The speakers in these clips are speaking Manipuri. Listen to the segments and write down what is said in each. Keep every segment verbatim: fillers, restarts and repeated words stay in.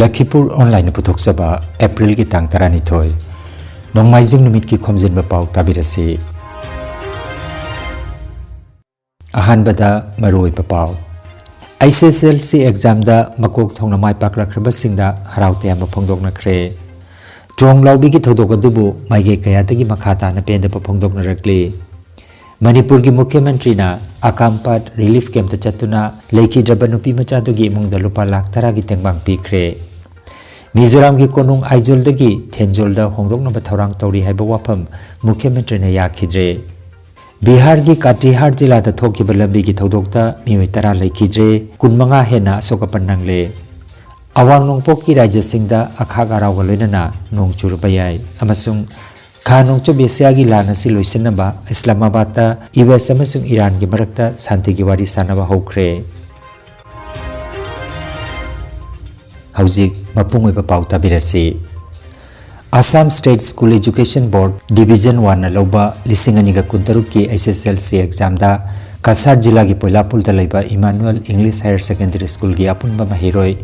ꯂꯈꯤꯄꯨꯔ ꯑꯣꯟꯂꯥꯏꯟꯅ ꯄꯨꯊꯣꯛꯆꯕ ꯑꯦꯄ꯭ꯔꯤꯜꯒꯤ ꯇꯥꯡ ꯇꯔꯥꯅꯤꯊꯣꯏ, ꯅꯣꯡꯃꯥꯏꯖꯤꯡ ꯅꯨꯃꯤꯠꯀꯤ ꯈꯣꯝꯖꯤꯟꯕ ꯄꯥꯎ ꯇꯥꯕꯤꯔꯁꯤ꯫ ꯑꯍꯥꯟꯕꯗ ꯃꯔꯨꯑꯣꯏꯕ ꯄꯥꯎ꯫ ꯑꯩꯆ ꯑꯦꯁ ꯑꯦꯜ ꯁꯤ ꯑꯦꯛꯖꯥꯝꯗ ꯃꯀꯣꯛ ꯊꯣꯡꯅ ꯃꯥꯏ ꯄꯥꯛꯂꯛꯈ꯭ꯔꯕꯁꯤꯡꯗ ꯍꯔꯥꯎ ꯇꯌꯥꯝꯕ ꯐꯣꯡꯗꯣꯛꯅꯈ꯭ꯔꯦ꯫ ꯇ꯭ꯔꯣꯡ ꯂꯥꯎꯕꯤꯒꯤ ꯊꯧꯗꯣꯛ ꯑꯗꯨꯕꯨ ꯃꯥꯏꯀꯩ ꯀꯌꯥꯗꯒꯤ ꯃꯈꯥ ꯇꯥꯅ ꯄꯦꯟꯗꯕ ꯐꯣꯡꯗꯣꯛꯅꯔꯛꯂꯤ꯫ ꯃꯅꯤꯄꯨꯔꯒꯤ ꯃꯨꯈ꯭ꯌ ꯃꯟꯇ꯭ꯔꯤꯅ ꯑꯀꯥꯝꯄꯥꯠ ꯔꯤꯂꯤꯐ ꯀꯦꯝꯞꯇ ꯆꯠꯇꯨꯅ ꯂꯩꯈꯤꯗ꯭ꯔꯕ ꯅꯨꯄꯤ ꯃꯆꯥꯗꯨꯒꯤ ꯏꯃꯨꯡꯗ ꯂꯨꯄꯥ ꯂꯥꯈ ꯇꯔꯥꯒꯤ ꯇꯦꯡꯕꯥꯡ ꯄꯤꯈ꯭ꯔꯦ꯫ ꯃꯤꯖꯣꯔꯥꯝꯒꯤ ꯀꯣꯅꯨꯡ ꯑꯥꯏꯖꯣꯜꯗꯒꯤ ꯊꯦꯟꯖꯣꯜꯗ ꯍꯣꯡꯗꯣꯛꯅꯕ ꯊꯧꯔꯥꯡ ꯇꯧꯔꯤ ꯍꯥꯏꯕ ꯋꯥꯐꯝ ꯃꯨꯈ꯭ꯌ ꯃꯟꯇ꯭ꯔꯤꯅ ꯌꯥꯈꯤꯗ꯭ꯔꯦ꯫ ꯕꯤꯍꯥꯔꯒꯤ ꯀꯥꯇꯤꯍꯥꯔ ꯖꯤꯂꯥꯗ ꯊꯣꯛꯈꯤꯕ ꯂꯝꯕꯤꯒꯤ ꯊꯧꯗꯣꯛꯇ ꯃꯤꯑꯣꯏ ꯇꯔꯥ ꯂꯩꯈꯤꯗ꯭ꯔꯦ, ꯀꯨꯟꯃꯉꯥ ꯍꯦꯟꯅ ꯑꯁꯣꯛ ꯑꯄꯟ ꯅꯪꯂꯦ꯫ ꯑꯋꯥꯡ ꯅꯣꯡꯄꯣꯛꯀꯤ ꯔꯥꯖ꯭ꯌꯁꯤꯡꯗ ꯑꯈꯥꯛ ꯑꯔꯥꯎꯒ ꯂꯣꯏꯅꯅ ꯅꯣꯡ ꯆꯨꯔꯕ ꯌꯥꯏ ꯑꯃꯁꯨꯡ ꯈꯥ ꯅꯣꯡꯆꯨꯞ ꯑꯦꯁꯤꯌꯥꯒꯤ ꯂꯥꯟ ꯑꯁꯤ ꯂꯣꯏꯁꯤꯟꯅꯕ ꯏꯁꯂꯥꯃꯥꯕꯥꯗꯇ ꯌꯨ ꯑꯦꯁ ꯑꯃꯁꯨꯡ ꯏꯔꯥꯟꯒꯤ ꯃꯔꯛꯇ ꯁꯥꯟꯇꯤꯒꯤ ꯋꯥꯔꯤ ꯁꯥꯟꯅꯕ ꯍꯧꯈ꯭ꯔꯦ꯫ ꯍꯧꯖꯤꯛ ꯃꯄꯨꯡ ꯑꯣꯏꯕ ꯄꯥꯎ ꯇꯥꯕꯤꯔꯁꯤ꯫ ꯑꯁꯥꯝ ꯁ꯭ꯇꯦꯠ ꯁ꯭ꯀꯨꯜ ꯑꯦꯖꯨꯀꯦꯁꯟ ꯕꯣꯔꯗ ꯗꯤꯕꯤꯖꯟ ꯋꯥꯟꯅ ꯂꯧꯕ ꯂꯤꯁꯤꯡ ꯑꯅꯤꯒ ꯀꯨꯟꯇꯔꯨꯛꯀꯤ ꯑꯩꯆ ꯑꯦꯁ ꯑꯦꯜ ꯁꯤ ꯑꯦꯛꯖꯥꯝꯗ ꯀꯁꯥꯔ ꯖꯤꯂꯥꯒꯤ ꯄꯣꯏꯂꯥꯄꯨꯜꯗ ꯂꯩꯕ ꯏꯃꯥꯅꯨꯑꯦꯜ ꯏꯪꯂꯤꯁ ꯍꯥꯌꯔ ꯁꯦꯀꯦꯟꯗꯔꯤ ꯁ꯭ꯀꯨꯜꯒꯤ ꯑꯄꯨꯟꯕ ꯃꯍꯩꯔꯣꯏ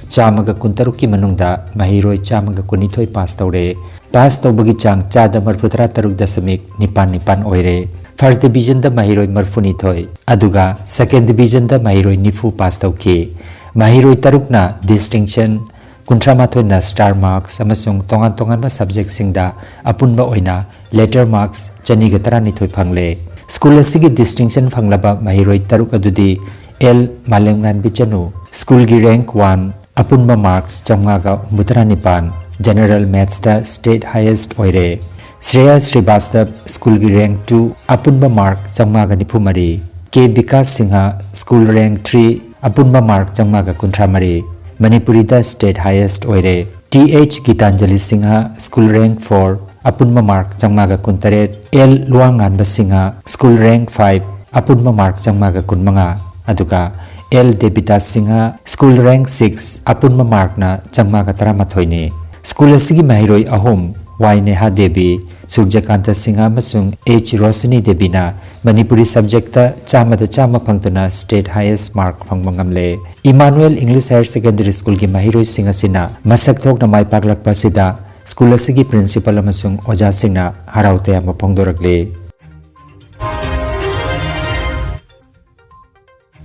ꯆꯥꯝꯃꯒ ꯀꯨꯟꯇꯔꯨꯛꯀꯤ ꯃꯅꯨꯡꯗ ꯃꯍꯩꯔꯣꯏ ꯆꯥꯝꯃꯒ ꯀꯨꯟꯅꯤꯊꯣꯏ ꯄꯥꯁ ꯇꯧꯔꯦ꯫ ꯄꯥꯁ ꯇꯧꯕꯒꯤ ꯆꯥꯡ ꯆꯥꯗ ꯃꯔꯤꯐꯨꯇꯔꯥ ꯇꯔꯨꯛ ꯗꯁꯃꯤꯛ ꯅꯤꯄꯥꯟ ꯅꯤꯄꯥꯟ ꯑꯣꯏꯔꯦ꯫ ꯐꯥꯔꯁ ꯗꯤꯕꯤꯖꯟꯗ ꯃꯍꯩꯔꯣꯏ ꯃꯔꯤꯐꯨꯅꯤꯊꯣꯏ, ꯑꯗꯨꯒ ꯁꯦꯀꯦꯟ ꯗꯤꯕꯤꯖꯟꯗ ꯃꯍꯩꯔꯣꯏ ꯅꯤꯐꯨ ꯄꯥꯁ ꯇꯧꯈꯤ꯫ ꯃꯍꯩꯔꯣꯏ ꯇꯔꯨꯛꯅ ꯗꯤꯁꯇꯤꯡꯁꯟ, ꯀꯨꯟꯊ꯭ꯔꯥ ꯃꯥꯊꯣꯏꯅ ꯁ꯭ꯇꯥꯔ ꯃꯥꯔꯛꯁ ꯑꯃꯁꯨꯡ ꯇꯣꯉꯥꯟ ꯇꯣꯉꯥꯟꯕ ꯁꯕꯖꯦꯛꯁꯤꯡꯗ ꯑꯄꯨꯟꯕ ꯑꯣꯏꯅ ꯂꯦꯇꯔ ꯃꯥꯔꯛꯁ ꯆꯅꯤꯒ ꯇꯔꯥꯅꯤꯊꯣꯏ ꯐꯪꯂꯦ꯫ ꯁ꯭ꯀꯨꯜ ꯑꯁꯤꯒꯤ ꯗꯤꯁꯇꯤꯡꯁꯟ ꯐꯪꯂꯕ ꯃꯍꯩꯔꯣꯏ ꯇꯔꯨꯛ ꯑꯗꯨꯗꯤ ꯑꯦꯜ ꯃꯥꯂꯦꯝꯉꯥꯟꯕꯤ ꯆꯅꯨ, ꯁ꯭ꯀꯨꯜꯒꯤ ꯔꯦꯡꯛ ꯋꯥꯟ, ꯑꯄꯨꯟꯕ ꯃꯥꯔꯛꯁ ꯆꯥꯝꯃꯉꯥꯒ ꯍꯨꯝꯐꯨꯇꯔꯥ ꯅꯤꯄꯥꯟ, ꯖꯦꯅꯔꯦꯜ ꯃꯦꯠꯁꯇ ꯁ꯭ꯇꯦꯠ ꯍꯥꯏꯌꯦꯁꯠ ꯑꯣꯏꯔꯦ꯫ ꯁ꯭ꯔꯦꯌꯥ ꯁ꯭ꯔꯤꯕꯥꯁꯇꯕ, ꯁ꯭ꯀꯨꯜꯒꯤ ꯔꯦꯡꯛ ꯇꯨ, ꯑꯄꯨꯟꯕ ꯃꯥꯔꯛ ꯆꯥꯝꯃꯉꯥꯒ ꯅꯤꯐꯨ ꯃꯔꯤ, K Bikash Singh, school rank three, ꯑꯄꯨꯟꯕ ꯃꯥꯔꯛ ꯆꯥꯝꯃꯉꯥꯒ ꯀꯨꯟꯊ꯭ꯔꯥ ꯃꯔꯤ, ꯃꯅꯤꯄꯨꯔꯤꯗ ꯁ꯭ꯇꯦꯠ ꯍꯥꯏꯌꯦꯁꯠ ꯑꯣꯏꯔꯦ꯫ T H Gitanjali Singh, school rank four, ꯑꯄꯨꯟꯕ ꯃꯥꯔꯛ ꯆꯥꯝꯃꯉꯥꯒ ꯀꯨꯟꯇꯔꯦꯠ, ꯑꯦꯜ ꯂꯨꯋꯥꯡꯉꯥꯟꯕ ꯁꯤꯡꯍ, ꯁ꯭ꯀꯨꯜ ꯔꯦꯡꯛ ꯐꯥꯏꯚ, ꯑꯄꯨꯟꯕ ꯃꯥꯔꯛ ꯆꯥꯝꯃꯉꯥꯒ ꯀꯨꯟꯃꯉꯥ, ꯑꯗꯨꯒ L Debitas Singh, school rank six, ꯑꯄꯨꯟꯕ ꯃꯥꯔꯛꯅ ꯆꯥꯝꯃꯉꯥꯒ ꯇꯔꯥꯃꯥꯊꯣꯏꯅꯤ꯫ ꯁ꯭ꯀꯨꯜ ꯑꯁꯤꯒꯤ ꯃꯍꯩꯔꯣꯏ ꯑꯍꯨꯝ, ꯋꯥꯏ ꯅꯦꯍꯥ ꯗꯦꯕꯤ, ꯁꯨꯔꯖꯀꯥꯟꯇ ꯁꯤꯡꯍ ꯑꯃꯁꯨꯡ ꯑꯩꯆ ꯔꯣꯁꯅꯤ ꯗꯦꯕꯤꯅ ꯃꯅꯤꯄꯨꯔꯤ subjectꯇ ꯆꯥꯝꯃꯗ ꯆꯥꯝꯃ ꯐꯪꯗꯨꯅ state highest mark ꯐꯪꯕ ꯉꯝꯂꯦ꯫ Emmanuel English Higher Secondary Schoolꯒꯤ ꯃꯍꯩꯔꯣꯏꯁꯤꯡ ꯑꯁꯤꯅ ꯃꯁꯛ ꯊꯣꯛꯅ ꯃꯥꯏ ꯄꯥꯛꯂꯛꯄ ꯑꯁꯤꯗ school ꯑꯁꯤꯒꯤ principal ꯑꯃꯁꯨꯡ ꯑꯣꯖꯥꯁꯤꯡꯅ ꯍꯔꯥꯎ ꯇꯌꯥꯝꯕ ꯐꯣꯡꯗꯣꯔꯛꯂꯤ꯫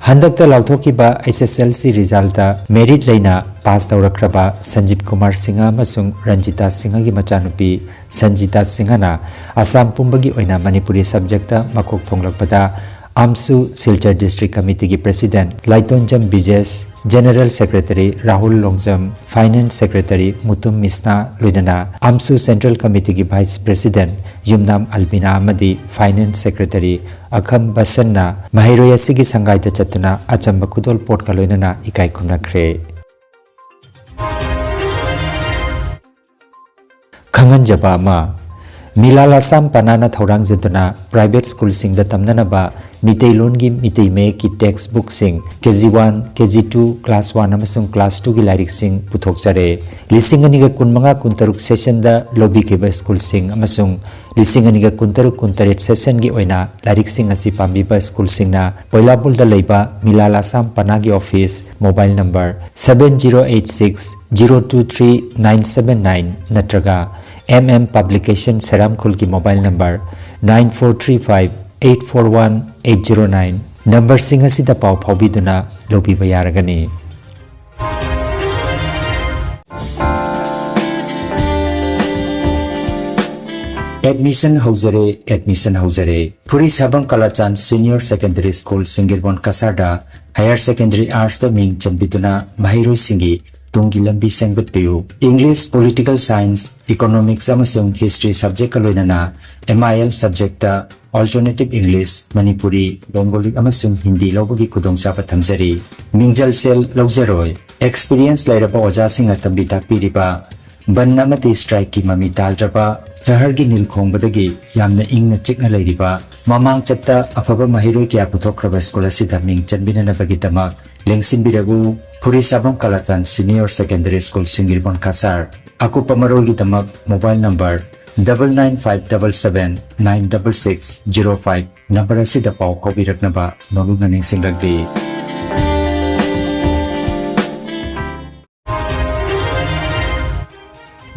ꯍꯟꯗꯛꯇ ꯂꯥꯎꯊꯣꯛꯈꯤꯕ H S L C resultꯇ merit ꯂꯩꯅ pass ꯇꯧꯔꯛꯈ꯭ꯔꯕ ꯁꯟꯖꯤꯞ ꯀꯨꯃꯥꯔ ꯁꯤꯡꯍ ꯑꯃꯁꯨꯡ ꯔꯟꯖꯤꯇꯥ ꯁꯤꯡꯍꯒꯤ ꯃꯆꯥꯅꯨꯄꯤ ꯁꯟꯖꯤꯇꯥ ꯁꯤꯡꯍꯅ ꯑꯁꯥꯝ ꯄꯨꯝꯕꯒꯤ ꯑꯣꯏꯅ ꯃꯅꯤꯄꯨꯔꯤ subjectꯇ ꯃꯀꯣꯛ ꯊꯣꯡꯂꯛꯄꯗ AMSU Silchar District Committeeꯒꯤ President ꯂꯥꯏꯇꯣꯟꯖꯝ Bijesh, General Secretary Rahul Longjam, Finance Secretary Mutum ꯃꯤꯁꯅꯥ, ꯂꯣꯏꯅꯅ AMSU Central Committeeꯒꯤ Vice President ꯌꯨꯝꯅꯥꯝ ꯑꯜꯕꯤꯅꯥ ꯑꯃꯗꯤ Finance Secretary ꯑꯈꯝ ꯕꯁꯟꯅ ꯃꯍꯩꯔꯣꯏ ꯑꯁꯤꯒꯤ ꯁꯪꯒꯥꯏꯗ ꯆꯠꯇꯨꯅ ꯑꯆꯝꯕ ꯈꯨꯗꯣꯜ ꯄꯣꯠꯀ ꯂꯣꯏꯅꯅ ꯏꯀꯥꯏ ꯈꯨꯝꯅꯈ꯭ꯔꯦ꯫ ꯈꯪꯍꯟꯖꯕ ꯑꯃ, ꯃꯤꯂꯥꯜ Assam ꯄꯅꯥꯅ ꯊꯧꯔꯥꯡꯖꯗꯨꯅ private schoolꯁꯤꯡꯗ ꯇꯝꯅꯅꯕ ꯃꯤꯇꯩꯂꯣꯟꯒꯤ Meitei ꯃꯌꯦꯛꯀꯤ textbookꯁꯤꯡ K G one, K G two, class one ꯑꯃꯁꯨꯡ class twoꯒꯤ ꯂꯥꯏꯔꯤꯛꯁꯤꯡ ꯄꯨꯊꯣꯛꯆꯔꯦ꯫ ꯂꯤꯁꯤꯡ ꯑꯅꯤꯒ ꯀꯨꯟꯃꯉꯥ ꯀꯨꯟꯇꯔꯨꯛ sessionꯗ ꯂꯧꯕꯤꯈꯤꯕ schoolꯁꯤꯡ ꯑꯃꯁꯨꯡ ꯂꯤꯁꯤꯡ ꯑꯅꯤꯒ ꯀꯨꯟꯇꯔꯨꯛ ꯀꯨꯟꯇꯔꯦꯠ sessionꯒꯤ ꯑꯣꯏꯅ ꯂꯥꯏꯔꯤꯛꯁꯤꯡ ꯑꯁꯤ ꯄꯥꯝꯕꯤꯕ schoolꯁꯤꯡꯅ ꯄꯣꯏꯂꯥꯕꯨꯜꯗ ꯂꯩꯕ ꯃꯤꯂꯥꯜ Assam ꯄꯅꯥꯒꯤ office, mobile number seven zero eight six zero two three nine seven nine ꯅꯠꯇ꯭ꯔꯒ M M Publication ꯁꯦꯔꯥꯝꯈꯨꯜꯒꯤ mobile number nine four three five eight four one eight zero nine numberꯁꯤꯡ ꯑꯁꯤꯗ ꯄꯥꯎ ꯐꯥꯎꯕꯤꯗꯨꯅ ꯂꯧꯕꯤꯕ ꯌꯥꯔꯒꯅꯤ꯫ Admission ꯍꯧꯖꯔꯦ, admission ꯍꯧꯖꯔꯦ꯫ ꯐꯨꯔꯤꯁꯥꯕꯝ ꯀꯂꯥꯆꯥꯟ Senior Secondary School ꯁꯤꯡꯒꯤꯔꯕꯣꯟ ꯀꯁꯥꯔꯗ Higher Secondary Artsꯇ ꯃꯤꯡ ꯆꯟꯕꯤꯗꯨꯅ ꯃꯍꯩꯔꯣꯏꯁꯤꯡꯒꯤ ꯇꯨꯡꯒꯤ ꯂꯝꯕꯤ ꯁꯦꯝꯒꯠꯄꯤꯌꯨ꯫ English, Political Science, Economics ꯑꯃꯁꯨꯡ History subjectꯀ ꯂꯣꯏꯅꯅ M I L subjectꯇ Alternative English, Manipuri, Bengali ꯑꯃꯁꯨꯡ ꯍꯤꯟꯗꯤ ꯂꯧꯕꯒꯤ ꯈꯨꯗꯣꯡꯆꯥꯕ ꯊꯝꯖꯔꯤ꯫ ꯃꯤꯡꯖꯜ ꯁꯦꯜ ꯂꯧꯖꯔꯣꯏ꯫ Experience ꯂꯩꯔꯕ ꯑꯣꯖꯥꯁꯤꯡꯅ ꯇꯝꯕꯤ ꯇꯥꯛꯄꯤꯔꯤꯕ, ꯕꯟ ꯑꯃꯗꯤ strikeꯀꯤ ꯃꯃꯤ ꯇꯥꯗ꯭ꯔꯕ, ꯁꯍꯔꯒꯤ ꯅꯤꯜ ꯈꯣꯡꯕꯗꯒꯤ ꯌꯥꯝꯅ ꯏꯪꯅ ꯆꯤꯛꯅ ꯂꯩꯔꯤꯕ, ꯃꯃꯥꯡ ꯆꯠꯇ ꯑꯐꯕ ꯃꯍꯩꯔꯣꯏ ꯀꯌꯥ ꯄꯨꯊꯣꯛꯈ꯭ꯔꯕ school ꯑꯁꯤꯗ ꯃꯤꯡ ꯆꯟꯕꯤꯅꯅꯕꯒꯤꯗꯃꯛ ꯂꯦꯡꯁꯤꯟꯕꯤꯔꯛꯎ꯫ ꯐꯨꯔꯤꯁꯥꯕꯝ ꯀꯂꯥꯆꯥꯟ Senior Secondary School, ꯁꯤꯡꯒꯤꯔꯕꯣꯟ ꯀꯁꯥꯔ꯫ ꯑꯀꯨꯞꯄ ꯃꯔꯣꯜꯒꯤꯗꯃꯛ mobile number double nine five double seven nine double six zero five number ꯑꯁꯤꯗ ꯄꯥꯎ ꯐꯥꯎꯕꯤꯔꯛꯅꯕ ꯅꯣꯂꯨꯛꯅ ꯅꯤꯡꯁꯤꯡꯂꯛꯂꯤ꯫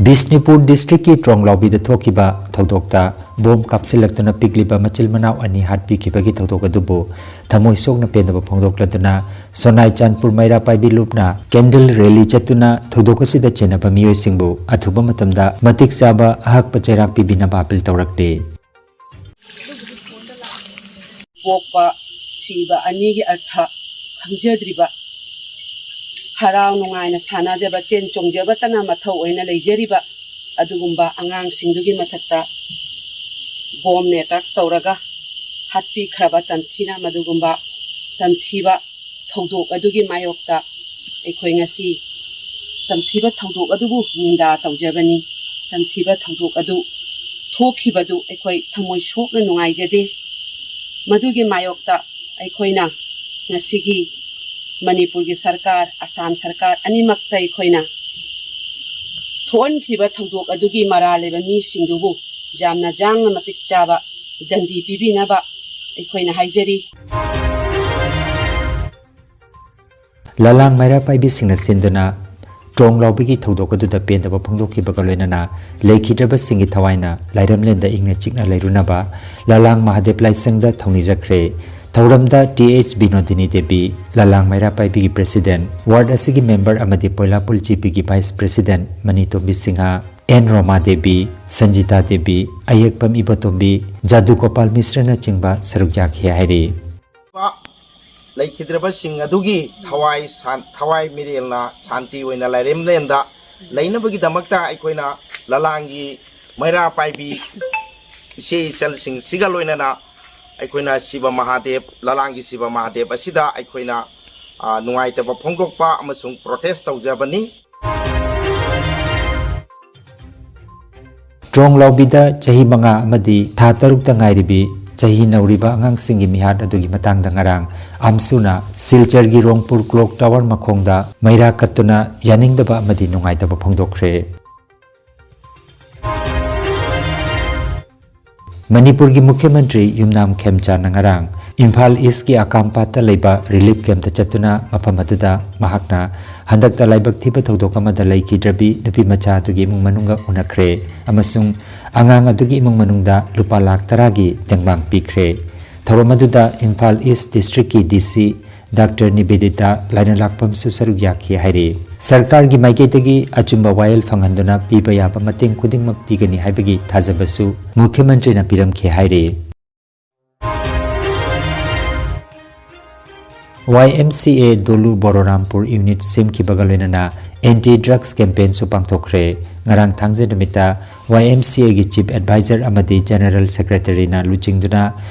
ꯕꯤꯁꯅꯨꯄꯨꯔ districtꯀꯤ ꯇ꯭ꯔꯣꯡꯂꯥꯎꯕꯤꯗ ꯊꯣꯛꯈꯤꯕ ꯊꯧꯗꯣꯛꯇ ꯕꯣꯝ ꯀꯥꯞꯁꯤꯜꯂꯛꯇꯨꯅ ꯄꯤꯛꯂꯤꯕ ꯃꯆꯤꯜ ꯃꯅꯥꯎ ꯑꯅꯤ ꯍꯥꯠꯄꯤꯈꯤꯕꯒꯤ ꯊꯧꯗꯣꯛ ꯑꯗꯨꯕꯨ ꯊꯃꯣꯏ ꯁꯣꯛꯅ ꯄꯦꯟꯗꯕ ꯐꯣꯡꯗꯣꯛꯂꯗꯨꯅ ꯁꯣꯅꯥꯏ ꯆꯥꯟꯄꯨꯔ ꯃꯩꯔꯥ ꯄꯥꯏꯕꯤ ꯂꯨꯞꯅ candle rally ꯆꯠꯇꯨꯅ ꯊꯧꯗꯣꯛ ꯑꯁꯤꯗ ꯆꯦꯟꯅꯕ ꯃꯤꯑꯣꯏꯁꯤꯡꯕꯨ ꯑꯊꯨꯕ ꯃꯇꯝꯗ ꯃꯇꯤꯛ ꯆꯥꯕ ꯑꯍꯛꯄ ꯆꯩꯔꯥꯛ ꯄꯤꯕꯤꯅꯕ ꯑꯥꯄꯤꯜ ꯇꯧꯔꯛꯂꯤ꯫ ꯄꯣꯛꯄ ꯁꯤꯕ ꯑꯅꯤꯒꯤ ꯑꯔꯊ ꯈꯪꯖꯗ꯭ꯔꯤꯕ, ꯍꯔꯥꯎ ꯅꯨꯡꯉꯥꯏꯅ ꯁꯥꯟꯅꯖꯕ, ꯆꯦꯟ ꯆꯣꯡꯖꯕꯇꯅ ꯃꯊꯧ ꯑꯣꯏꯅ ꯂꯩꯖꯔꯤꯕ ꯑꯗꯨꯒꯨꯝꯕ ꯑꯉꯥꯡꯁꯤꯡꯗꯨꯒꯤ ꯃꯊꯛꯇ ꯕꯣꯝ ꯑꯦꯇꯥꯛ ꯇꯧꯔꯒ ꯍꯥꯠꯄꯤꯈ꯭ꯔꯕ ꯇꯝꯊꯤꯅ ꯃꯗꯨꯒꯨꯝꯕ ꯇꯝꯊꯤꯕ ꯊꯧꯗꯣꯛ ꯑꯗꯨꯒꯤ ꯃꯥꯌꯣꯛꯇ ꯑꯩꯈꯣꯏ ꯉꯁꯤ ꯇꯝꯊꯤꯕ ꯊꯧꯗꯣꯛ ꯑꯗꯨꯕꯨ ꯅꯤꯟꯗꯥ ꯇꯧꯖꯕꯅꯤ꯫ ꯇꯝꯊꯤꯕ ꯊꯧꯗꯣꯛ ꯑꯗꯨ ꯊꯣꯛꯈꯤꯕꯗꯨ ꯑꯩꯈꯣꯏ ꯊꯃꯣꯏ ꯁꯣꯛꯅ ꯅꯨꯡꯉꯥꯏꯖꯗꯦ꯫ ꯃꯗꯨꯒꯤ ꯃꯥꯌꯣꯛꯇ ꯑꯩꯈꯣꯏꯅ ꯉꯁꯤꯒꯤ ꯃꯅꯤꯄꯨꯔꯒꯤ ꯁꯔꯀꯥꯔ, ꯑꯁꯥꯝ ꯁꯔꯀꯥꯔ ꯑꯅꯤꯃꯛꯇ ꯑꯩꯈꯣꯏꯅ ꯊꯣꯛꯍꯟꯈꯤꯕ ꯊꯧꯗꯣꯛ ꯑꯗꯨꯒꯤ ꯃꯔꯥꯜ ꯂꯩꯕ ꯃꯤꯁꯤꯡꯗꯨꯕꯨ ꯌꯥꯝꯅ ꯌꯥꯡꯅ ꯃꯇꯤꯛ ꯆꯥꯕ ꯗꯟꯗꯤ ꯄꯤꯕꯤꯅꯕ ꯑꯩꯈꯣꯏꯅ ꯍꯥꯏꯖꯔꯤ꯫ ꯂꯂꯥꯡ ꯃꯩꯔꯥ ꯄꯥꯏꯕꯤꯁꯤꯡꯅ ꯁꯤꯟꯗꯨꯅ ꯇ꯭ꯔꯣꯡ ꯂꯥꯎꯕꯤꯒꯤ ꯊꯧꯗꯣꯛ ꯑꯗꯨꯗ ꯄꯦꯟꯗꯕ ꯐꯣꯡꯗꯣꯛꯈꯤꯕꯒ ꯂꯣꯏꯅꯅ ꯂꯩꯈꯤꯗ꯭ꯔꯕꯁꯤꯡꯒꯤ ꯊꯋꯥꯏꯅ ꯂꯥꯏꯔꯝꯂꯦꯟꯗ ꯏꯪꯅ ꯆꯤꯛꯅ ꯂꯩꯔꯨꯅꯕ ꯂꯂꯥꯡ ꯃꯍꯥꯗꯦꯕ ꯂꯥꯏꯁꯪꯗ ꯊꯧꯅꯤꯖꯈ꯭ꯔꯦ꯫ ꯊꯧꯔꯝꯗ ꯇꯤ ꯑꯩꯆ ꯕꯤꯅꯣꯗꯤꯅꯤ ꯗꯦꯕꯤ, ꯂꯂꯥꯡ ꯃꯩꯔꯥ ꯄꯥꯏꯕꯤꯒꯤ president, ward ꯑꯁꯤꯒꯤ member ꯑꯃꯗꯤ ꯄꯣꯏꯂꯥꯄꯨꯜ ꯖꯤ ꯄꯤꯒꯤ vice president Manitombi Singh, N Roma Devi, Sanjita Devi, Ayekpam Ibotombi, Jadu Gopal ꯃꯤꯁ꯭ꯔꯅꯆꯤꯡꯕ ꯁꯔꯨꯛ ꯌꯥꯈꯤ ꯍꯥꯏꯔꯤ꯫ ꯂꯩꯈꯤꯗ꯭ꯔꯕꯁꯤꯡ ꯑꯗꯨꯒꯤ ꯊꯋꯥꯏ ꯁꯥꯟ-, ꯊꯋꯥꯏ ꯃꯤꯔꯦꯜꯅ ꯁꯥꯟꯇꯤ ꯑꯣꯏꯅ ꯂꯥꯏꯔꯦꯝꯂꯦꯟꯗ ꯂꯩꯅꯕꯒꯤꯗꯃꯛꯇ ꯑꯩꯈꯣꯏꯅ ꯂꯂꯥꯡꯒꯤ ꯃꯩꯔꯥ ꯄꯥꯏꯕꯤ ꯏꯆꯦ ꯏꯆꯜꯁꯤꯡꯁꯤꯒ ꯂꯣꯏꯅꯅ ꯑꯩꯈꯣꯏꯅ ꯁꯤꯕ ꯃꯍꯥꯗꯦꯕ, ꯂꯂꯥꯡꯒꯤ ꯁꯤꯕ ꯃꯍꯥꯗꯦꯕ ꯑꯁꯤꯗ ꯑꯩꯈꯣꯏꯅ, ꯑ, ꯅꯨꯡꯉꯥꯏꯇꯕ ꯐꯣꯡꯗꯣꯛꯄ ꯑꯃꯁꯨꯡ protest ꯇꯧꯖꯕꯅꯤ꯫ ꯇ꯭ꯔꯣꯡ ꯂꯥꯎꯕꯤꯗ ꯆꯍꯤ ꯃꯉꯥ ꯑꯃꯗꯤ ꯊꯥ ꯇꯔꯨꯛꯇ ꯉꯥꯏꯔꯤꯕꯤ ꯆꯍꯤ ꯅꯧꯔꯤꯕ ꯑꯉꯥꯡꯁꯤꯡꯒꯤ ꯃꯤꯍꯥꯠ ꯑꯗꯨꯒꯤ ꯃꯇꯥꯡꯗ ꯉꯔꯥꯡ ꯑꯝꯁꯨꯅ ꯁꯤꯜꯆꯔꯒꯤ ꯔꯣꯡꯄꯨꯔ clock tower ꯃꯈꯣꯡꯗ ꯃꯩꯔꯥ ꯀꯠꯇꯨꯅ ꯌꯥꯅꯤꯡꯗꯕ ꯑꯃꯗꯤ ꯅꯨꯡꯉꯥꯏꯇꯕ ꯐꯣꯡꯗꯣꯛꯈ꯭ꯔꯦ꯫ ꯃꯅꯤꯄꯨꯔꯒꯤ ꯃꯨꯈ꯭ꯌ ꯃꯟꯇ꯭ꯔꯤ ꯌꯨꯝꯅꯥꯝ ꯈꯦꯝꯆꯥꯟꯅ ꯉꯔꯥꯡ ꯏꯝꯐꯥꯜ ꯏꯁꯀꯤ ꯑꯀꯥꯝꯄꯥꯠꯇ ꯂꯩꯕ ꯔꯤꯂꯤꯐ ꯀꯦꯝꯞꯇ ꯆꯠꯇꯨꯅ ꯃꯐꯝ ꯑꯗꯨꯗ ꯃꯍꯥꯛꯅ ꯍꯟꯗꯛꯇ ꯂꯥꯏꯕꯛ ꯊꯤꯕ ꯊꯧꯗꯣꯛ ꯑꯃꯗ ꯂꯩꯈꯤꯗ꯭ꯔꯕꯤ ꯅꯨꯄꯤ ꯃꯆꯥ ꯑꯗꯨꯒꯤ ꯏꯃꯨꯡ ꯃꯅꯨꯡꯒ ꯎꯅꯈ꯭ꯔꯦ ꯑꯃꯁꯨꯡ ꯑꯉꯥꯡ ꯑꯗꯨꯒꯤ ꯏꯃꯨꯡ ꯃꯅꯨꯡꯗ ꯂꯨꯄꯥ ꯂꯥꯈ ꯇꯔꯥꯒꯤ ꯇꯦꯡꯕꯥꯡ ꯄꯤꯈ꯭ꯔꯦ꯫ ꯊꯧꯔꯝ ꯑꯗꯨꯗ ꯏꯝꯐꯥꯜ ꯏꯁ ꯗꯤꯁꯇ꯭ꯔꯤꯛꯀꯤ ꯗꯤ ꯁꯤ ꯗꯥꯛꯇꯔ ꯅꯤꯕꯦꯗꯤꯇꯥ ꯂꯥꯏꯅꯂꯥꯛꯄꯝꯁꯨ ꯁꯔꯨꯛ ꯌꯥꯈꯤ ꯍꯥꯏꯔꯤ꯫ ꯁꯔꯀꯥꯔꯒꯤ ꯃꯥꯏꯀꯩꯗꯒꯤ ꯑꯆꯨꯝꯕ ꯋꯥꯌꯦꯜ ꯐꯪꯍꯟꯗꯨꯅ ꯄꯤꯕ ꯌꯥꯕ ꯃꯇꯦꯡ ꯈꯨꯗꯤꯡꯃꯛ ꯄꯤꯒꯅꯤ ꯍꯥꯏꯕꯒꯤ ꯊꯥꯖꯕꯁꯨ ꯃꯨꯈ꯭ꯌ ꯃꯟꯇ꯭ꯔꯤꯅ ꯄꯤꯔꯝꯈꯤ ꯍꯥꯏꯔꯤ꯫ ꯋꯥꯏ ꯑꯦꯝ ꯁꯤ ꯑꯦ ꯗꯣꯂꯨ ꯕꯣꯔꯣꯔꯥꯝꯄꯨꯔ ꯌꯨꯅꯤꯠ ꯁꯦꯝꯈꯤꯕꯒ ꯂꯣꯏꯅꯅ ꯑꯦꯟꯇꯤ ꯗ꯭ꯔꯒꯁ ꯀꯦꯝꯄꯦꯟꯁꯨ ꯄꯥꯡꯊꯣꯛꯈ꯭ꯔꯦ꯫ ꯉꯔꯥꯡ ꯊꯥꯡꯖ ꯅꯨꯃꯤꯠꯇ ꯋꯥꯏ ꯑꯦꯝ ꯁꯤ ꯑꯦꯒꯤ ꯆꯤꯐ ꯑꯦꯗꯚꯥꯏꯖꯔ ꯑꯃꯗꯤ ꯖꯦꯅꯔꯦꯜ ꯁꯦꯀ꯭ꯔꯦꯇꯔꯤꯅ ꯂꯨꯆꯤꯡꯗꯨꯅ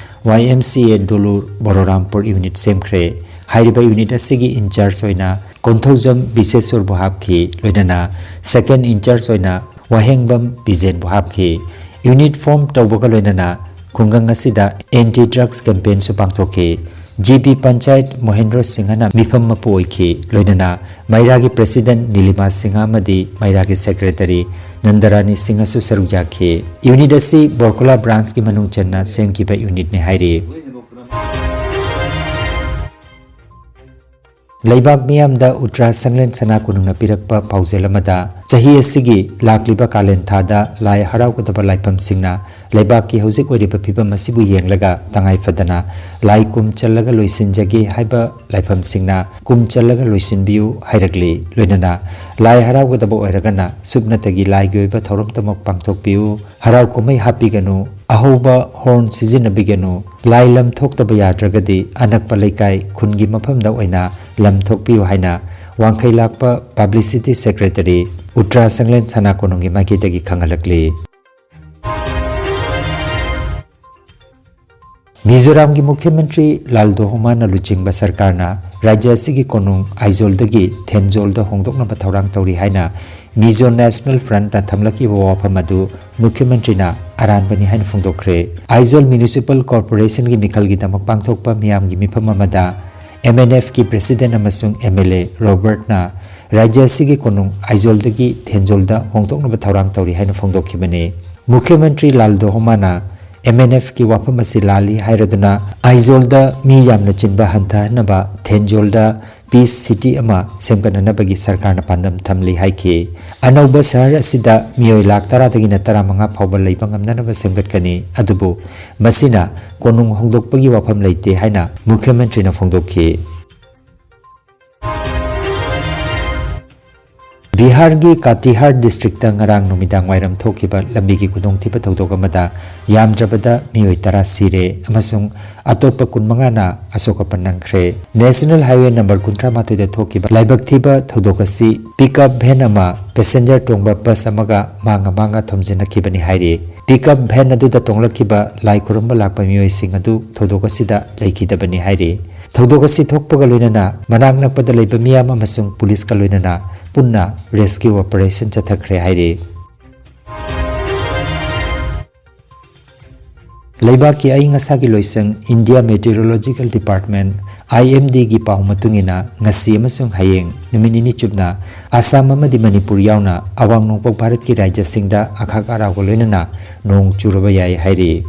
ꯋꯥꯏ ꯑꯦꯝ ꯁꯤ ꯑꯦ ꯗꯣꯂꯨ ꯕꯣꯔꯣꯔꯥꯝꯄꯨꯔ ꯌꯨꯅꯤꯠ ꯁꯦꯝꯈ꯭ꯔꯦ꯫ ꯍꯥꯏꯔꯤꯕ ꯌꯨꯅꯤꯠ ꯑꯁꯤꯒꯤ ꯏꯟꯆꯥꯔꯖ ꯑꯣꯏꯅ ꯀꯣꯟꯊꯧꯖꯝ ꯕꯤꯁꯦꯁꯣꯔꯕꯨ ꯍꯥꯞꯈꯤ, ꯂꯣꯏꯅꯅ ꯁꯦꯀꯦꯟ ꯏꯟꯆꯥꯔꯖ ꯑꯣꯏꯅ ꯋꯥꯍꯦꯡꯕꯝ ꯕꯤꯖꯦꯟꯕꯨ ꯍꯥꯞꯈꯤ꯫ ꯌꯨꯅꯤꯠ ꯐꯣꯔꯝ ꯇꯧꯕꯒ ꯂꯣꯏꯅꯅ ꯈꯨꯡꯒꯪ ꯑꯁꯤꯗ ꯑꯦꯟꯇꯤ ꯗ꯭ꯔꯒꯁ ꯀꯦꯝꯄꯦꯟꯁꯨ ꯄꯥꯡꯊꯣꯛꯈꯤ꯫ ꯖꯤ ꯄꯤ ꯄꯟꯆꯥꯌꯠ ꯃꯣꯍꯦꯟꯗ꯭ꯔꯣ ꯁꯤꯡꯍꯅ ꯃꯤꯐꯝ ꯃꯄꯨ ꯑꯣꯏꯈꯤ, ꯂꯣꯏꯅꯅ ꯃꯩꯔꯥꯒꯤ ꯄ꯭ꯔꯦꯁꯤꯗꯦꯟꯠ ꯅꯤꯂꯤꯃꯥ ꯁꯤꯡꯍ ꯑꯃꯗꯤ ꯃꯩꯔꯥꯒꯤ ꯁꯦꯀ꯭ꯔꯦꯇꯔꯤ ꯅꯟꯗꯔꯥꯅꯤ ꯁꯤꯡꯍꯁꯨ ꯁꯔꯨꯛ ꯌꯥꯈꯤ꯫ ꯌꯨꯅꯤꯠ ꯑꯁꯤ ꯕꯣꯔꯀꯨꯂꯥ ꯕ꯭ꯔꯥꯟꯁꯀꯤ ꯃꯅꯨꯡ ꯆꯟꯅ ꯁꯦꯝꯈꯤꯕ ꯌꯨꯅꯤꯠꯅꯤ ꯍꯥꯏꯔꯤ꯫ ꯂꯩꯕꯥꯛ ꯃꯤꯌꯥꯝꯗ ꯎꯇ꯭ꯔꯥ ꯁꯪꯂꯦꯟ ꯁꯅꯥ ꯀꯣꯅꯨꯡꯅ ꯄꯤꯔꯛꯄ ꯄꯥꯎꯖꯦꯜ ꯑꯃꯗ, ꯆꯍꯤ ꯑꯁꯤꯒꯤ ꯂꯥꯛꯂꯤꯕ ꯀꯥꯂꯦꯟ ꯊꯥꯗ ꯂꯥꯏ ꯍꯔꯥꯎꯒꯗꯕ ꯂꯥꯏꯐꯝꯁꯤꯡꯅ ꯂꯩꯕꯥꯛꯀꯤ ꯍꯧꯖꯤꯛ ꯑꯣꯏꯔꯤꯕ ꯐꯤꯕꯝ ꯑꯁꯤꯕꯨ ꯌꯦꯡꯂꯒ ꯇꯉꯥꯏ ꯐꯗꯅ ꯂꯥꯏ ꯀꯨꯝ ꯆꯜꯂꯒ ꯂꯣꯏꯁꯤꯟꯖꯒꯦ ꯍꯥꯏꯕ ꯂꯥꯏꯐꯝꯁꯤꯡꯅ ꯀꯨꯝ ꯆꯜꯂꯒ ꯂꯣꯏꯁꯤꯟꯕꯤꯌꯨ ꯍꯥꯏꯔꯛꯂꯤ꯫ ꯂꯣꯏꯅꯅ ꯂꯥꯏ ꯍꯔꯥꯎꯒꯗꯕ ꯑꯣꯏꯔꯒꯅ ꯁꯨꯞꯅꯇꯒꯤ ꯂꯥꯏꯒꯤ ꯑꯣꯏꯕ ꯊꯧꯔꯝꯇꯃꯛ ꯄꯥꯡꯊꯣꯛꯄꯤꯌꯨ꯫ ꯍꯔꯥꯎ ꯀꯨꯝꯍꯩ ꯍꯥꯞꯄꯤꯒꯅꯨ, ꯑꯍꯧꯕ ꯍꯣꯔꯟ ꯁꯤꯖꯤꯟꯅꯕꯤꯒꯅꯨ꯫ ꯂꯥꯏ ꯂꯝ ꯊꯣꯛꯇꯕ ꯌꯥꯗ꯭ꯔꯒꯗꯤ ꯑꯅꯛꯄ ꯂꯩꯀꯥꯏ, ꯈꯨꯟꯒꯤ ꯃꯐꯝꯗ ꯑꯣꯏꯅ ꯂꯝ ꯊꯣꯛꯄꯤꯌꯨ ꯍꯥꯏꯅ ꯋꯥꯡꯈꯩ ꯂꯥꯛꯄ ꯄꯕ꯭ꯂꯤꯁꯤꯇꯤ ꯁꯦꯀ꯭ꯔꯦꯇꯔꯤ ꯎꯇ꯭ꯔꯥ ꯁꯪꯂꯦꯟ ꯁꯅꯥ ꯀꯣꯅꯨꯡꯒꯤ ꯃꯥꯏꯀꯩꯗꯒꯤ ꯈꯪꯍꯜꯂꯛꯂꯤ꯫ ꯃꯤꯖꯣꯔꯥꯝꯒꯤ ꯃꯨꯈ꯭ꯌ ꯃꯟꯇ꯭ꯔꯤ ꯂꯥꯜꯗꯣꯍꯣꯃꯥꯅ ꯂꯨꯆꯤꯡꯕ ꯁꯔꯀꯥꯔꯅ ꯔꯥꯖ꯭ꯌ ꯑꯁꯤꯒꯤ ꯀꯣꯅꯨꯡ ꯑꯥꯏꯖꯣꯜꯗꯒꯤ ꯊꯦꯟꯖꯣꯜꯗ ꯍꯣꯡꯗꯣꯛꯅꯕ ꯊꯧꯔꯥꯡ ꯇꯧꯔꯤ ꯍꯥꯏꯅ ꯃꯤꯖꯣ ꯅꯦꯁꯅꯦꯜ ꯐ꯭ꯔꯟꯠꯅ ꯊꯝꯂꯛꯈꯤꯕ ꯋꯥꯐꯝ ꯑꯗꯨ ꯃꯨꯈ꯭ꯌ ꯃꯟꯇ꯭ꯔꯤꯅ ꯑꯔꯥꯟꯕꯅꯤ ꯍꯥꯏꯅ ꯐꯣꯡꯗꯣꯛꯈ꯭ꯔꯦ꯫ ꯑꯥꯏꯖꯣꯜ ꯃ꯭ꯌꯨꯅꯤꯁꯤꯄꯥꯜ ꯀꯣꯔꯄꯣꯔꯦꯁꯟꯒꯤ ꯃꯤꯈꯜꯒꯤꯗꯃꯛ ꯄꯥꯡꯊꯣꯛꯄ ꯃꯤꯌꯥꯝꯒꯤ ꯃꯤꯐꯝ ꯑꯃꯗ ꯑꯦꯝ ꯑꯦꯟ ꯑꯦꯐꯀꯤ ꯄ꯭ꯔꯦꯁꯤꯗꯦꯟꯠ ꯑꯃꯁꯨꯡ ꯑꯦꯝ ꯑꯦꯜ ꯑꯦ ꯔꯣꯕꯔꯠꯅ ꯔꯥꯖ꯭ꯌ ꯑꯁꯤꯒꯤ ꯀꯣꯅꯨꯡ ꯑꯥꯏꯖꯣꯜꯗꯒꯤ ꯊꯦꯟꯖꯣꯜꯗ ꯍꯣꯡꯗꯣꯛꯅꯕ ꯊꯧꯔꯥꯡ ꯇꯧꯔꯤ ꯍꯥꯏꯅ ꯐꯣꯡꯗꯣꯛꯈꯤꯕꯅꯤ꯫ ꯃꯨꯈ꯭ꯌ ꯃꯟꯇ꯭ꯔꯤ ꯂꯥꯜꯗꯣꯍꯣꯃꯥꯅ ꯑꯦꯝ ꯑꯦꯟ ꯑꯦꯐꯀꯤ ꯋꯥꯐꯝ ꯑꯁꯤ ꯂꯥꯜꯂꯤ ꯍꯥꯏꯔꯗꯨꯅ ꯑꯥꯏꯖꯣꯜꯗ ꯃꯤ ꯌꯥꯝꯅ ꯆꯤꯟꯕ ꯍꯟꯊꯍꯟꯅꯕ ꯊꯦꯟꯖꯣꯜꯗ ꯄꯤꯁ ꯁꯤꯇꯤ ꯑꯃ ꯁꯦꯝꯒꯠꯅꯅꯕꯒꯤ ꯁꯔꯀꯥꯔꯅ ꯄꯥꯟꯗꯝ ꯊꯝꯂꯤ ꯍꯥꯏꯈꯤ꯫ ꯑꯅꯧꯕ ꯁꯍꯔ ꯑꯁꯤꯗ ꯃꯤꯑꯣꯏ ꯂꯥꯈ ꯇꯔꯥꯗꯒꯤꯅ ꯇꯔꯥꯃꯉꯥ ꯐꯥꯎꯕ ꯂꯩꯕ ꯉꯝꯅꯅꯕ ꯁꯦꯝꯒꯠꯀꯅꯤ, ꯑꯗꯨꯕꯨ ꯃꯁꯤꯅ ꯀꯣꯅꯨꯡ ꯍꯣꯡꯗꯣꯛꯄꯒꯤ ꯋꯥꯐꯝ ꯂꯩꯇꯦ ꯍꯥꯏꯅ ꯃꯨꯈ꯭ꯌ ꯃꯟꯇ꯭ꯔꯤꯅ ꯐꯣꯡꯗꯣꯛꯈꯤ꯫ ꯕꯤꯍꯥꯔꯒꯤ ꯀꯥꯇꯤꯍꯥꯔ ꯗꯤꯁꯇ꯭ꯔꯤꯛꯇ ꯉꯔꯥꯡ ꯅꯨꯃꯤꯗꯥꯡ ꯋꯥꯏꯔꯝ ꯊꯣꯛꯈꯤꯕ ꯂꯝꯕꯤꯒꯤ ꯈꯨꯗꯣꯡꯊꯤꯕ ꯊꯧꯗꯣꯛ ꯑꯃꯗ ꯌꯥꯝꯗ꯭ꯔꯕꯗ ꯃꯤꯑꯣꯏ ꯇꯔꯥ ꯁꯤꯔꯦ ꯑꯃꯁꯨꯡ ꯑꯇꯣꯞꯄ ꯀꯨꯟꯃꯉꯥꯅ ꯑꯁꯣꯛ ꯑꯄꯟ ꯅꯪꯈ꯭ꯔꯦ꯫ ꯅꯦꯁꯅꯦꯜ ꯍꯥꯏꯋꯦ ꯅꯝꯕꯔ ꯀꯨꯟꯊ꯭ꯔꯥ ꯃꯥꯊꯣꯏꯗ ꯊꯣꯛꯈꯤꯕ ꯂꯥꯏꯕꯛ ꯊꯤꯕ ꯊꯧꯗꯣꯛ ꯑꯁꯤ ꯄꯤꯛꯑꯞ ꯚꯦꯟ ꯑꯃ ꯄꯦꯁꯦꯟꯖꯔ ꯇꯣꯡꯕ ꯕꯁ ꯑꯃꯒ ꯃꯥꯡꯉ ꯃꯥꯡꯉ ꯊꯣꯝꯖꯤꯟꯅꯈꯤꯕꯅꯤ ꯍꯥꯏꯔꯤ꯫ ꯄꯤꯛꯑꯞ ꯚꯦꯟ ꯑꯗꯨꯗ ꯇꯣꯡꯂꯛꯈꯤꯕ ꯂꯥꯏ ꯈꯨꯔꯨꯝꯕ ꯂꯥꯛꯄ ꯃꯤꯑꯣꯏꯁꯤꯡ ꯑꯗꯨ ꯊꯧꯗꯣꯛ ꯑꯁꯤꯗ ꯂꯩꯈꯤꯗꯕꯅꯤ ꯍꯥꯏꯔꯤ꯫ ꯊꯧꯗꯣꯛ ꯑꯁꯤ ꯊꯣꯛꯄꯒ ꯂꯣꯏꯅꯅ ꯃꯅꯥꯛ ꯅꯛꯄꯗ ꯂꯩꯕ ꯃꯤꯌꯥꯝ ꯑꯃꯁꯨꯡ ꯄꯨꯂꯤꯁꯀ ꯂꯣꯏꯅꯅ ꯄꯨꯟꯅ ꯔꯦꯁꯀ꯭ꯌꯨ ꯑꯣꯄꯔꯦꯁꯟ ꯆꯠꯊꯈ꯭ꯔꯦ ꯍꯥꯏꯔꯤ꯫ ꯂꯩꯕꯥꯛꯀꯤ ꯑꯏꯪ ꯑꯁꯥꯒꯤ ꯂꯣꯏꯁꯪ ꯏꯟꯗꯤꯌꯥ ꯃꯦꯇꯤꯑꯣꯔꯣꯂꯣꯖꯤꯀꯦꯜ ꯗꯤꯄꯥꯔꯠꯃꯦꯟ, ꯑꯥꯏ ꯑꯦꯝ ꯗꯤꯒꯤ ꯄꯥꯎ ꯃꯇꯨꯡ ꯏꯟꯅ, ꯉꯁꯤ ꯑꯃꯁꯨꯡ ꯍꯌꯦꯡ ꯅꯨꯃꯤꯠ ꯅꯤꯅꯤ ꯆꯨꯞꯅ ꯑꯁꯥꯝ ꯑꯃꯗꯤ ꯃꯅꯤꯄꯨꯔ ꯌꯥꯎꯅ ꯑꯋꯥꯡ ꯅꯣꯡꯄꯣꯛ ꯚꯥꯔꯠꯀꯤ ꯔꯥꯖ꯭ꯌꯁꯤꯡꯗ ꯑꯈꯥꯛ ꯑꯔꯥꯎꯒ ꯂꯣꯏꯅꯅ ꯅꯣꯡ ꯆꯨꯔꯕ ꯌꯥꯏ ꯍꯥꯏꯔꯤ꯫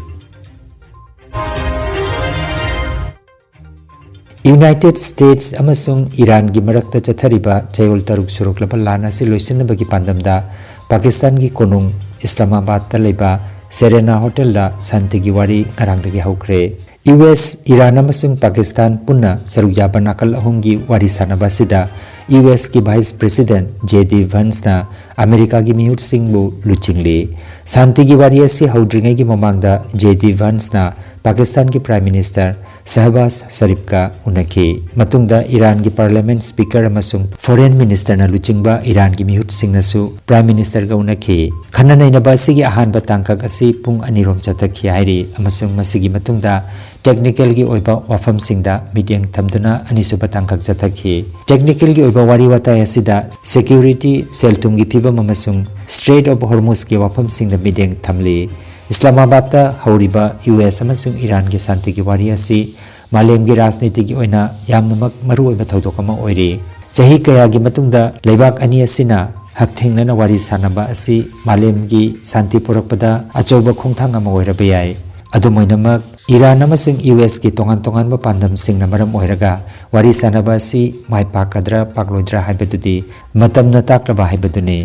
ꯌꯨꯅꯥꯏꯇꯦꯗ ꯁ꯭ꯇꯦꯠꯁ ꯑꯃꯁꯨꯡ ꯏꯔꯥꯟꯒꯤ ꯃꯔꯛꯇ ꯆꯠꯊꯔꯤꯕ ꯆꯌꯣꯜ ꯇꯔꯨꯛ ꯁꯨꯔꯛꯂꯕ ꯂꯥꯟ ꯑꯁꯤ ꯂꯣꯏꯁꯤꯟꯅꯕꯒꯤ ꯄꯥꯟꯗꯝꯗ ꯄꯥꯀꯤꯁꯇꯥꯟꯒꯤ ꯀꯣꯅꯨꯡ ꯏꯁꯂꯥꯃꯥꯕꯥꯗꯇ ꯂꯩꯕ ꯁꯦꯔꯦꯅꯥ ꯍꯣꯇꯦꯜꯗ ꯁꯥꯟꯇꯤꯒꯤ ꯋꯥꯔꯤ ꯉꯔꯥꯡꯗꯒꯤ ꯍꯧꯈ꯭ꯔꯦ꯫ ꯌꯨ ꯑꯦꯁ, ꯏꯔꯥꯟ ꯑꯃꯁꯨꯡ ꯄꯥꯀꯤꯁꯇꯥꯟ ꯄꯨꯟꯅ ꯁꯔꯨꯛ ꯌꯥꯕ ꯅꯥꯀꯜ ꯑꯍꯨꯝꯒꯤ ꯋꯥꯔꯤ ꯁꯥꯟꯅꯕ ꯑꯁꯤꯗ ꯌꯨ ꯑꯦꯁꯀꯤ ꯚꯥꯏꯁ ꯄ꯭ꯔꯦꯁꯤꯗꯦꯟꯠ ꯖꯦ ꯗꯤ ꯚꯟꯁꯅ ꯑꯃꯦꯔꯤꯀꯥꯒꯤ ꯃꯤꯍꯨꯠꯁꯤꯡꯕꯨ ꯂꯨꯆꯤꯡꯂꯤ꯫ ꯁꯥꯟꯇꯤꯒꯤ ꯋꯥꯔꯤ ꯑꯁꯤ ꯍꯧꯗ꯭ꯔꯤꯉꯩꯒꯤ ꯃꯃꯥꯡꯗ ꯖꯦ ꯗꯤ ꯚꯟꯁꯅ ꯄꯥꯀꯤꯁꯇꯥꯟꯒꯤ ꯄ꯭ꯔꯥꯏꯝ ꯃꯤꯅꯤꯁꯇꯔ ꯁꯍꯕꯥꯖ ꯁꯔꯤꯐꯀ ꯎꯅꯈꯤ꯫ ꯃꯇꯨꯡꯗ ꯏꯔꯥꯟꯒꯤ ꯄꯥꯔꯂꯤꯌꯥꯃꯦꯟꯠ ꯁ꯭ꯄꯤꯀꯔ ꯑꯃꯁꯨꯡ ꯐꯣꯔꯦꯟ ꯃꯤꯅꯤꯁꯇꯔꯅ ꯂꯨꯆꯤꯡꯕ ꯏꯔꯥꯟꯒꯤ ꯃꯤꯍꯨꯠꯁꯤꯡꯅꯁꯨ ꯄ꯭ꯔꯥꯏꯝ ꯃꯤꯅꯤꯁꯇꯔꯒ ꯎꯅꯈꯤ꯫ ꯈꯟꯅ ꯅꯩꯅꯕ ꯑꯁꯤꯒꯤ ꯑꯍꯥꯟꯕ ꯇꯥꯡꯀꯛ ꯑꯁꯤ ꯄꯨꯡ ꯑꯅꯤꯔꯣꯝ ꯆꯠꯊꯈꯤ ꯍꯥꯏꯔꯤ ꯑꯃꯁꯨꯡ ꯃꯁꯤꯒꯤ ꯃꯇꯨꯡꯗ ꯇꯦꯛꯅꯤꯀꯦꯜꯒꯤ ꯑꯣꯏꯕ ꯋꯥꯐꯝꯁꯤꯡꯗ ꯃꯤꯠꯌꯦꯡ ꯊꯝꯗꯨꯅ ꯑꯅꯤꯁꯨꯕ ꯇꯥꯡꯀꯛ ꯆꯠꯊꯈꯤ꯫ ꯇꯦꯛꯅꯤꯀꯦꯜꯒꯤ ꯑꯣꯏꯕ ꯋꯥꯔꯤ ꯋꯥꯇꯥꯏ ꯑꯁꯤꯗ ꯁꯦꯀ꯭ꯌꯨꯔꯤꯇꯤ, ꯁꯦꯜ ꯊꯨꯝꯒꯤ ꯐꯤꯕꯝ ꯑꯃꯁꯨꯡ ꯁ꯭ꯇ꯭ꯔꯦꯠ ꯑꯣꯐ ꯍꯣꯔꯃꯨꯖꯀꯤ ꯋꯥꯐꯝꯁꯤꯡꯗ ꯃꯤꯠꯌꯦꯡ ꯊꯝꯂꯤ꯫ ꯏꯁꯂꯥꯃꯥꯕꯥꯗꯇ ꯍꯧꯔꯤꯕ ꯌꯨ ꯑꯦꯁ ꯑꯃꯁꯨꯡ ꯏꯔꯥꯟꯒꯤ ꯁꯥꯟꯇꯤꯒꯤ ꯋꯥꯔꯤ ꯑꯁꯤ ꯃꯥꯂꯦꯝꯒꯤ ꯔꯥꯖꯅꯤꯇꯤꯒꯤ ꯑꯣꯏꯅ ꯌꯥꯝꯅꯃꯛ ꯃꯔꯨꯑꯣꯏꯕ ꯊꯧꯗꯣꯛ ꯑꯃ ꯑꯣꯏꯔꯤ꯫ ꯆꯍꯤ ꯀꯌꯥꯒꯤ ꯃꯇꯨꯡꯗ ꯂꯩꯕꯥꯛ ꯑꯅꯤ ꯑꯁꯤꯅ ꯍꯛꯊꯦꯡꯅꯅ ꯋꯥꯔꯤ ꯁꯥꯅꯕ ꯑꯁꯤ ꯃꯥꯂꯦꯝꯒꯤ ꯁꯥꯟꯇꯤ ꯄꯨꯔꯛꯄꯗ ꯑꯆꯧꯕ ꯈꯣꯡꯊꯥꯡ ꯑꯃ ꯑꯣꯏꯔꯕ ꯌꯥꯏ꯫ ꯑꯗꯨꯝ ꯑꯣꯏꯅꯃꯛ, ꯏꯔꯥꯟ ꯑꯃꯁꯨꯡ ꯌꯨ ꯑꯦꯁꯀꯤ ꯇꯣꯉꯥꯟ ꯇꯣꯉꯥꯟꯕ ꯄꯥꯟꯗꯝꯁꯤꯡꯅ ꯃꯔꯝ ꯑꯣꯏꯔꯒ ꯋꯥꯔꯤ ꯁꯥꯅꯕ ꯑꯁꯤ ꯃꯥꯏ ꯄꯥꯛꯀꯗ꯭ꯔꯥ ꯄꯥꯛꯂꯣꯏꯗ꯭ꯔꯥ ꯍꯥꯏꯕꯗꯨꯗꯤ ꯃꯇꯝꯅ ꯇꯥꯛꯂꯕ ꯍꯥꯏꯕꯗꯨꯅꯤ꯫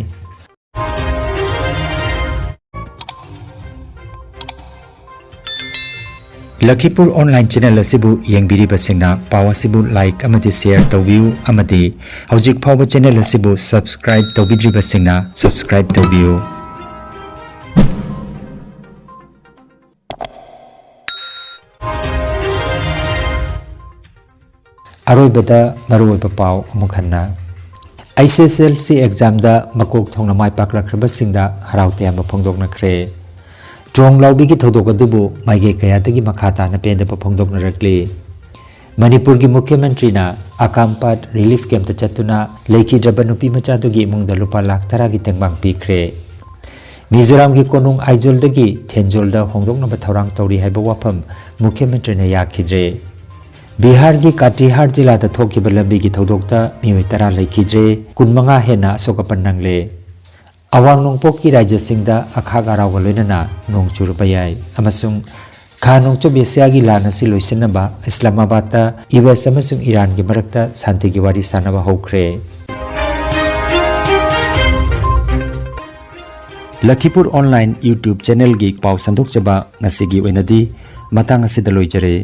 ꯂꯈꯤꯄꯨꯔ online channel ꯑꯁꯤꯕꯨ ꯌꯦꯡꯕꯤꯔꯤꯕꯁꯤꯡꯅ ꯄꯥꯎ ꯑꯁꯤꯕꯨ like ꯑꯃꯗꯤ share ꯇꯧꯕꯤꯌꯨ, ꯑꯃꯗꯤ ꯍꯧꯖꯤꯛ ꯐꯥꯎꯕ channel ꯑꯁꯤꯕꯨ subscribe ꯇꯧꯕꯤꯗ꯭ꯔꯤꯕꯁꯤꯡꯅ subscribe ꯇꯧꯕꯤꯌꯨ꯫ ꯑꯔꯣꯏꯕꯗ ꯃꯔꯨꯑꯣꯏꯕ ꯄꯥꯎ ꯑꯃꯨꯛ ꯍꯟꯅ꯫ H S S L C examꯗ ꯃꯀꯣꯛ ꯊꯣꯡꯅ ꯃꯥꯏ ꯄꯥꯛꯂꯛꯈ꯭ꯔꯕꯁꯤꯡꯗ ꯍꯔꯥꯎ ꯇꯌꯥꯝꯕ ꯐꯣꯡꯗꯣꯛꯅꯈ꯭ꯔꯦ꯫ ꯇ꯭ꯔꯣꯡ ꯂꯥꯎꯕꯤꯒꯤ ꯊꯧꯗꯣꯛ ꯑꯗꯨꯕꯨ ꯃꯥꯏꯀꯩ ꯀꯌꯥꯗꯒꯤ ꯃꯈꯥ ꯇꯥꯅ ꯄꯦꯟꯗꯕ ꯐꯣꯡꯗꯣꯛꯅꯔꯛꯂꯤ꯫ ꯃꯅꯤꯄꯨꯔꯒꯤ ꯃꯨꯈ꯭ꯌ ꯃꯟꯇ꯭ꯔꯤꯅ ꯑꯀꯥꯝꯄꯥꯠ relief campꯇ ꯆꯠꯇꯨꯅ ꯂꯩꯈꯤꯗ꯭ꯔꯕ ꯅꯨꯄꯤ ꯃꯆꯥꯗꯨꯒꯤ ꯏꯃꯨꯡꯗ ꯂꯨꯄꯥ ꯂꯥꯈ ꯇꯔꯥꯒꯤ ꯇꯦꯡꯕꯥꯡ ꯄꯤꯈ꯭ꯔꯦ꯫ ꯃꯤꯖꯣꯔꯥꯝꯒꯤ ꯀꯣꯅꯨꯡ ꯑꯥꯏꯖꯣꯜꯗꯒꯤ ꯊꯦꯟꯖꯣꯜꯗ ꯍꯣꯡꯗꯣꯛꯅꯕ ꯊꯧꯔꯥꯡ ꯇꯧꯔꯤ ꯍꯥꯏꯕ ꯋꯥꯐꯝ ꯃꯨꯈ꯭ꯌ ꯃꯟꯇ꯭ꯔꯤꯅ ꯌꯥꯈꯤꯗ꯭ꯔꯦ꯫ ꯕꯤꯍꯥꯔꯒꯤ ꯀꯥꯇꯤꯍꯥꯔ ꯖꯤꯂꯥꯗ ꯊꯣꯛꯈꯤꯕ ꯂꯝꯕꯤꯒꯤ ꯊꯧꯗꯣꯛꯇ ꯃꯤꯑꯣꯏ ꯇꯔꯥ ꯂꯩꯈꯤꯗ꯭ꯔꯦ, ꯀꯨꯟꯃꯉꯥ ꯍꯦꯟꯅ ꯑꯁꯣꯛ ꯑꯄꯟ ꯅꯪꯂꯦ꯫ ꯑꯋꯥꯡ ꯅꯣꯡꯄꯣꯛꯀꯤ ꯔꯥꯖ꯭ꯌꯁꯤꯡꯗ ꯑꯈꯥꯛ ꯑꯔꯥꯎꯒ ꯂꯣꯏꯅꯅ ꯅꯣꯡ ꯆꯨꯔꯨꯕ ꯌꯥꯏ ꯑꯃꯁꯨꯡ ꯈꯥ ꯅꯣꯡꯆꯨꯞ ꯑꯦꯁꯤꯌꯥꯒꯤ ꯂꯥꯟ ꯑꯁꯤ ꯂꯣꯏꯁꯤꯟꯅꯕ ꯏꯁꯂꯥꯃꯥꯕꯥꯗꯇ ꯌꯨ ꯑꯦꯁ ꯑꯃꯁꯨꯡ ꯏꯔꯥꯟꯒꯤ ꯃꯔꯛꯇ ꯁꯥꯟꯇꯤꯒꯤ ꯋꯥꯔꯤ ꯁꯥꯅꯕ ꯍꯧꯈ꯭ꯔꯦ꯫ ꯂꯈꯤꯄꯨꯔ online YouTube channelꯒꯤ ꯄꯥꯎ ꯁꯟꯗꯣꯛꯆꯕ ꯉꯁꯤꯒꯤ ꯑꯣꯏꯅꯗꯤ ꯃꯇꯥꯡ ꯑꯁꯤꯗ ꯂꯣꯏꯖꯔꯦ꯫